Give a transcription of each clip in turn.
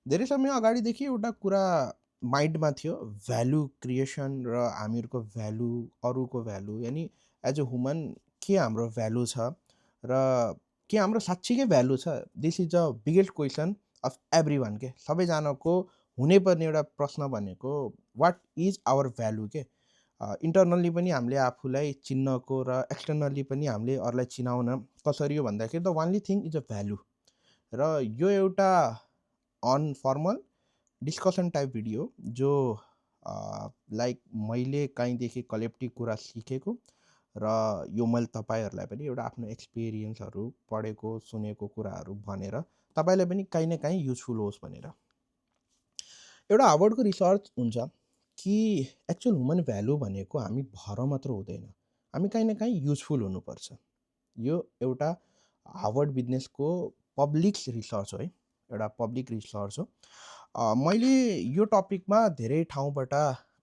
धेरै समय अगाडिदेखि एउटा कुरा माइन्डमा थियो, भ्यालु क्रिएसन र हामीहरूको भ्यालु, अरूको भ्यालु, यानि एज अ ह्युमन के हाम्रो भ्यालु छ र के हाम्रो साँच्चीकै भ्यालु छ? This is a biggest question of everyone के सबैजनाको हुनैपर्ने एउटा प्रश्न भनेको वाट इज आवर भ्यालु के? इन्टरनल्ली पनि हामीले आफूलाई चिन्नको र एक्सटर्नल्ली पनि हामीले अरूलाई चिनाउन कसरी हो भन्दाखेरि the only thing is a value. र यो एउटा अनफर्मल डिस्कसन टाइप भिडियो जो लाइक मैले कहीँदेखि कलेक्टिभ कुरा सिकेको र यो मैले तपाईँहरूलाई पनि एउटा आफ्नो एक्सपिरियन्सहरू पढेको सुनेको कुराहरू भनेर तपाईँलाई पनि काहीँ न काहीँ युजफुल होस् भनेर। एउटा हार्वर्डको रिसर्च हुन्छ कि एक्चुअल ह्युमन भ्यालु भनेको हामी भर मात्र हुँदैन, हामी काहीँ न काहीँ युजफुल हुनुपर्छ। यो एउटा हार्वर्ड बिजनेसको पब्लिक रिसर्च हो है, एउटा पब्लिक रिसर्च हो। मैले यो टपिकमा धेरै ठाउँबाट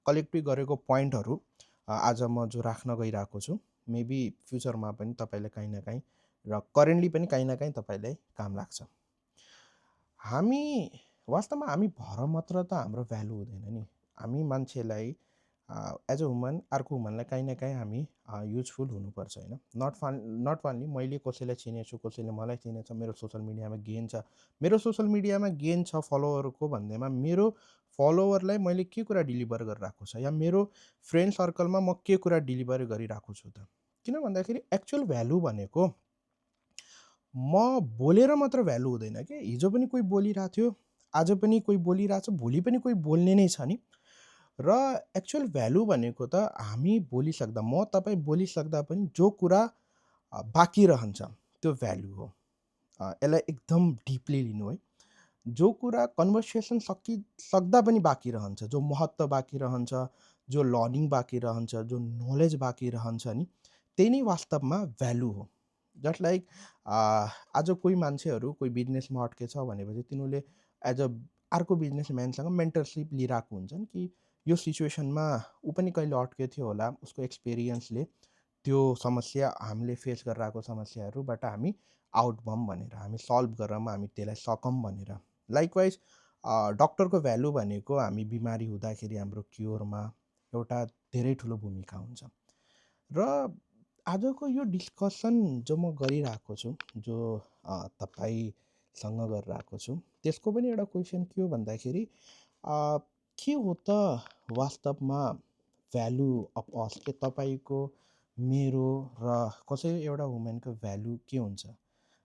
कलेक्ट गरेको पोइन्टहरू आज म जो राख्न गइरहेको छु, मेबी फ्युचरमा पनि तपाईँलाई काहीँ न काहीँ र करेन्टली पनि काहीँ न काहीँ तपाईँलाई काम लाग्छ। हामी वास्तवमा हामी भर मात्र त हाम्रो भ्यालु हुँदैन नि, हामी मान्छेलाई एज अ ह्युमन अर्को ह्युमनलाई काहीँ न काहीँ हामी युजफुल हुनुपर्छ होइन। नट ओन्ली मैले कसैलाई चिनेछु, कसैले मलाई चिनेछ, मेरो सोसल मिडियामा गेन छ, मेरो सोसल मिडियामा गेन छ फलोवरको भन्दैमा मेरो फलोवरलाई मैले के कुरा डेलिभर गरिरहेको छ या मेरो फ्रेन्ड सर्कलमा म के कुरा डेलिभर गरिरहेको छु त? किन भन्दाखेरि एक्चुअल भ्यालु भनेको म बोलेर मात्र भ्यालु हुँदैन कि, हिजो पनि कोही बोलिरहेको थियो, आज पनि कोही बोलिरहेछ, भोलि पनि कोही बोल्ने नै छ नि। र एक्चुअल भ्यालु भनेको त हामी बोलिसक्दा, म तपाईँ बोलिसक्दा पनि जो कुरा बाँकी रहन्छ त्यो भ्यालु हो। यसलाई एकदम डिपली लिनु है। जो कुरा कन्भर्सेसन सकिसक्दा पनि बाँकी रहन्छ, जो महत्त्व बाँकी रहन्छ, जो लर्निङ बाँकी रहन्छ, जो नलेज बाँकी रहन्छ नि, त्यही नै वास्तवमा भ्यालु हो। जस्ट लाइक आज कोही मान्छेहरू कोही बिजनेसमा अड्केछ भनेपछि तिनीहरूले एज अ अर्को बिजनेसम्यानसँग मेन्टरसिप लिइरहेको हुन्छन् कि यो सिचुएसनमा ऊ पनि कहिले अड्केको थियो होला, उसको एक्सपिरियन्सले त्यो समस्या हामीले फेस गरिरहेको समस्याहरूबाट हामी आउट भयौँ भनेर, हामी सल्भ गरेर हामी त्यसलाई सकौँ भनेर। लाइकवाइज डक्टरको भ्यालु भनेको हामी बिमारी हुँदाखेरि हाम्रो क्योरमा एउटा धेरै ठुलो भूमिका हुन्छ। र आजको यो डिस्कसन जो म गरिरहेको छु, जो तपाईँसँग गरिरहेको छु, त्यसको पनि एउटा क्वेसन के हो भन्दाखेरि के हो त वास्तवमा भ्यालु अफ अस के? तपाईँको, मेरो र कसै एउटा वुमेनको भ्यालु के हुन्छ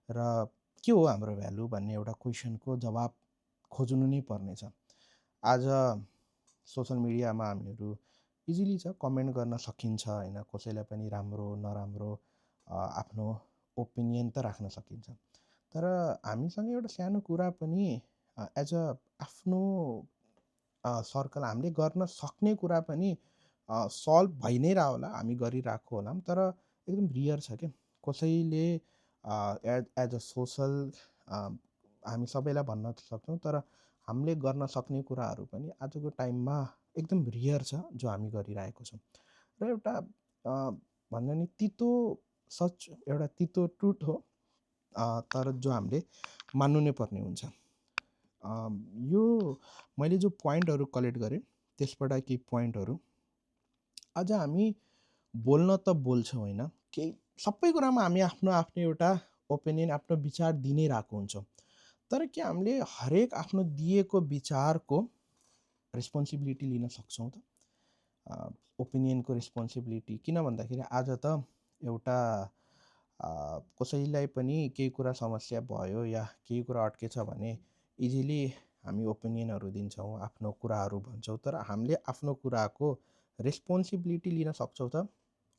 र के हो हाम्रो भ्यालु भन्ने एउटा क्वेसनको जवाब खोज्नु नै पर्नेछ। आज सोसल मिडियामा हामीहरू इजिली छ, कमेन्ट गर्न सकिन्छ होइन, कसैलाई पनि राम्रो नराम्रो आफ्नो ओपिनियन त राख्न सकिन्छ। तर हामीसँग एउटा सानो कुरा पनि एज अ आफ्नो सर्कल हामीले गर्न सक्ने कुरा पनि सल्भ भइ नै रह्यो होला, हामी गरिरहेको होला, तर एकदम रियर छ क्या। कसैले एज अ सोसल हामी सबैलाई भन्न सक्छौँ, तर हामीले गर्न सक्ने कुराहरू पनि आजको टाइममा एकदम रियर छ जो हामी गरिरहेको छौँ। र एउटा भन्दा नि तितो सच, एउटा तितो ट्रुथ हो, तर जो हामीले मान्नु नै पर्ने हुन्छ। यो मैले जो पोइन्टहरू कलेक्ट गरेँ त्यसबाट केही पोइन्टहरू, आज हामी बोल्न त बोल्छौँ होइन, केही सबै कुरामा हामी आफ्नो आफ्नो एउटा ओपिनियन, आफ्नो विचार दिनै रहेको हुन्छौँ। तर के हामीले हरेक आफ्नो दिएको विचारको रेस्पोन्सिबिलिटी लिन सक्छौँ त? ओपिनियनको रेस्पोन्सिबिलिटी, किन भन्दाखेरि आज त एउटा कसैलाई पनि केही कुरा समस्या भयो या केही कुरा अड्केछ भने इजिली हामी ओपिनियनहरू दिन्छौँ, आफ्नो कुराहरू भन्छौँ, तर हामीले आफ्नो कुराको रेस्पोन्सिबिलिटी लिन सक्छौँ त?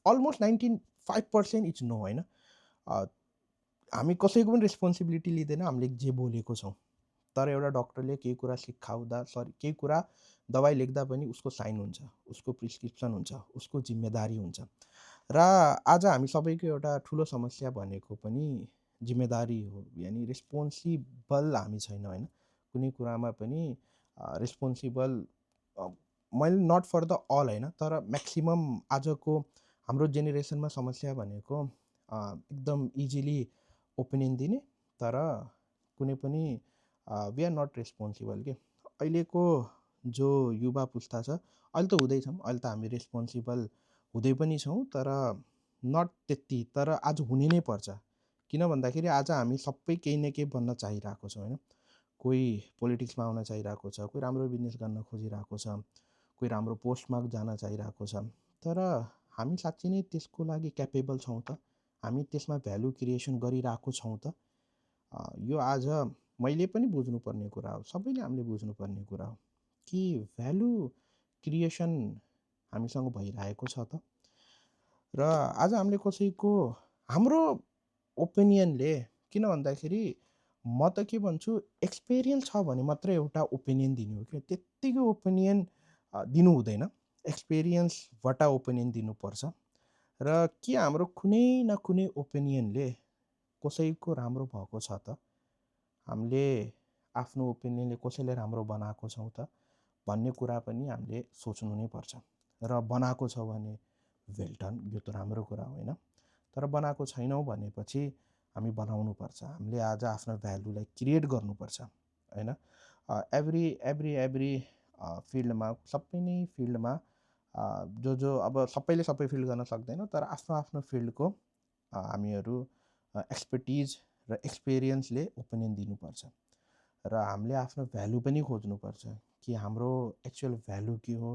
अलमोस्ट 95% इट्स नो होइन। हामी कसैको पनि रेस्पोन्सिबिलिटी लिँदैन हामीले जे बोलेको छौँ। तर एउटा डक्टरले केही कुरा सिकाउँदा, केही कुरा दबाई लेख्दा पनि उसको साइन हुन्छ, उसको प्रिस्क्रिप्सन हुन्छ, उसको जिम्मेदारी हुन्छ। र आज हामी सबैको एउटा ठुलो समस्या भनेको पनि जिम्मेदारी हो, यानि रेस्पोन्सिबल हामी छैन होइन। कुनै कुरामा पनि रेस्पोन्सिबल, मैले नट फर द अल होइन, तर म्याक्सिमम आजको हाम्रो जेनेरेसनमा समस्या भनेको एकदम इजिली ओपिनियन दिने, तर कुनै पनि वी आर नट रेस्पोन्सिबल के अहिलेको जो युवा पुस्ता छ अहिले त हुँदैछौँ, अहिले त हामी रेस्पोन्सिबल हुँदै पनि छौँ, तर नट त्यति, तर आज हुने नै पर्छ। किन भन्दाखेरि आज हामी सबै केही न केही बन्न चाहिरहेको छौँ होइन। कोही पोलिटिक्समा आउन चाहिरहेको छ, कोही राम्रो बिजनेस गर्न खोजिरहेको छ, कोही राम्रो पोस्टमा जान चाहिरहेको छ, तर हामी साँच्ची नै त्यसको लागि क्यापेबल छौँ त? हामी त्यसमा भ्यालु क्रिएसन गरिरहेको छौँ त? यो आज मैले पनि बुझ्नुपर्ने कुरा हो, सबैले हामीले बुझ्नुपर्ने कुरा हो कि भ्यालु क्रिएसन हामीसँग भइरहेको छ त? र आज हामीले कसैको हाम्रो ओपिनियनले, किन भन्दाखेरि म त के भन्छु, एक्सपिरियन्स छ भने मात्रै एउटा ओपिनियन दिने हो क्या, त्यत्तिकै ओपिनियन दिनु हुँदैन, एक्सपिरियन्सबाट ओपिनियन दिनुपर्छ। र के हाम्रो कुनै न कुनै ओपिनियनले कसैको राम्रो भएको छ त? हामीले आफ्नो ओपिनियनले कसैलाई राम्रो बनाएको छौँ त भन्ने कुरा पनि हामीले सोच्नु नै पर्छ। र बनाएको छ भने वेल डन, यो त राम्रो कुरा हो होइन। तर बनाएको छैनौँ भनेपछि हामी बनाउनु पर्छ, हामीले आज आफ्नो भ्यालुलाई क्रिएट गर्नुपर्छ होइन। एभ्री एभ्री एभ्री फिल्डमा, सबै नै फिल्डमा जो अब सबैले सबै फिल्ड गर्न सक्दैन, तर आफ्नो आफ्नो फिल्डको हामीहरू एक्सपर्टिज र एक्सपिरियन्सले ओपिनियन दिनुपर्छ। र हामीले आफ्नो भ्यालु पनि खोज्नुपर्छ कि हाम्रो एक्चुअल भ्यालु के हो,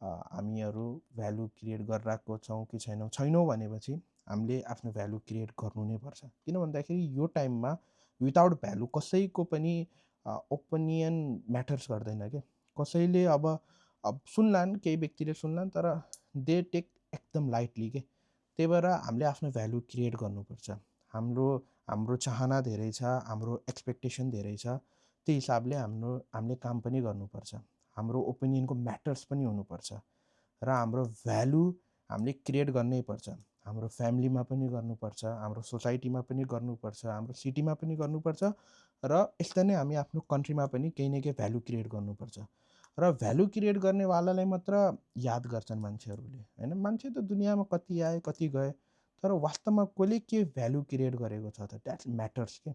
हामीहरू भ्यालु क्रिएट गरिरहेको छौँ कि छैनौँ भनेपछि हामीले आफ्नो भ्यालु क्रिएट गर्नु नै पर्छ। किन भन्दाखेरि यो टाइममा विदाउट भ्यालु कसैको पनि ओपिनियन म्याटर्स गर्दैन क्या। कसैले अब सुन्लान्, केही व्यक्तिले सुन्लान्, तर दे टेक एकदम लाइटली के। त्यही भएर हामीले आफ्नो भ्यालु क्रिएट गर्नुपर्छ। हाम्रो हाम्रो चाहना धेरै छ, हाम्रो एक्सपेक्टेसन धेरै छ, त्यही हिसाबले हामीले काम पनि गर्नुपर्छ। हाम्रो ओपिनियनको म्याटर्स पनि हुनुपर्छ र हाम्रो भ्यालु हामीले क्रिएट गर्नै पर्छ। हाम्रो फ्यामिलीमा पनि गर्नुपर्छ, हाम्रो सोसाइटीमा पनि गर्नुपर्छ, हाम्रो सिटीमा पनि गर्नुपर्छ, र यस्तै नै हामी आफ्नो कन्ट्रीमा पनि केही न केही भ्यालु क्रिएट गर्नुपर्छ। र भ्यालु क्रिएट गर्नेवालालाई मात्र याद गर्छन् मान्छेहरूले होइन। मान्छे त दुनियाँमा कति आए कति गए, तर वास्तवमा कसले के भ्यालु क्रिएट गरेको छ त, द्याट्स म्याटर्स के।